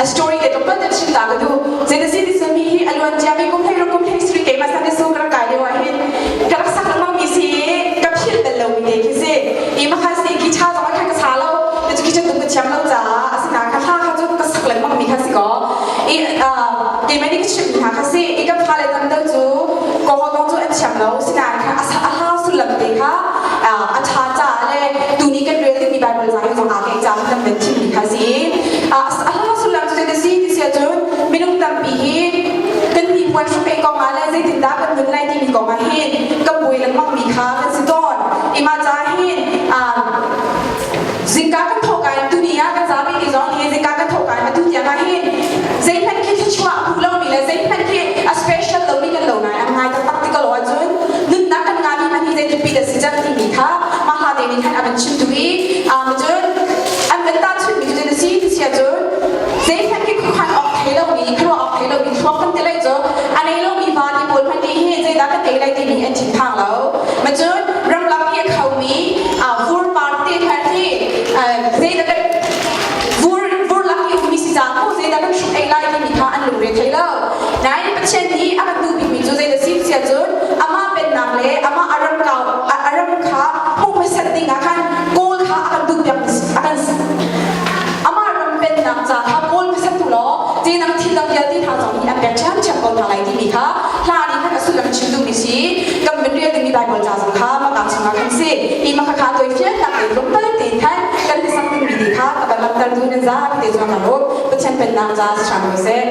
A story te tlawmpal te chim ta ka duh. Zei si ti mi hi a luan ciami kum hlei kum hlei sri keimah Sunday school ka rak kai lio ah hin ka rak sak lengmang mi si ka philh bal lo mi te khi si. I makha si khi cha zong khan ka sa lo. Te cu khi cha tum ka thiam lo caah asinain kha hla kha cu ka sak lengmang mi kha si ko. I keimah nih ka chimh mi hna kha si. I kan fale tam deuh cu kawhawtawng cu an thiam lo. Sinain kha a hla sullam te kha a ṭha caah le tuni kan rel dingmi Baibal ca hi zong aa keih caah kan van thimmi kha si. A hla sullam cu zei si ti si ahcun minung tampi hi kan hnipuan hruk-ei kong ah le zeitindah kan nun lai timi kong ah hin kan buai lengmang mi kha kan si tawn. I mah caah hin zingka kan thawh ka in tuni ah kan zapi ti zong hi zingka kan thawh ka in atu tiang ah hin zeihmanh khi thluachuah hmu lomi le zeihmanh khi a special lomi kan lo nain a ngai taktak ti ka lo ahcun nunnak kan ngami hmanh hi zeitluk pi dah si cang timi kha mah hla te nih khan a van chim duh i cun an van tahchunhmi cu zeidah si ti si ahcun zeihmanh khi khuakhan awk thei lomi khuaruah awk thei lomi thluak kan ti lai cu a nei lomi va ti pawl hmanh nih hi zeidah kan tei lai timi an thinphang lo ma cun ramlak i a khomi vur par te khan hi zeidah kan vur vur lak i ummi si cang mu zeidah kan hruk ei lai timi kha an lungre thei lo nain Pathian nih a kan duh bikmi cu zeidah si ti ahcun amah pennak le amah a ram kau a ram kha hmuh hmasat ding ah khan kawl kha a kan duh piak a kan amah ram pennak ca kha kawl hmasat tu law cenang thil dang vialte hna zong nih an pek ṭhiamṭhiam ko hna lai timi kha hla nih khan a sullam chim duhmi si kan van rel dingmi Baibal ca zong kha maka chungah khan si hi maka kha toi fiannak te tlawmpal tein khan kan hlasak dingmi te kha ka van langhter duh nan zapi te cungah kan rawp Pathian pennak ca si hram ko seh.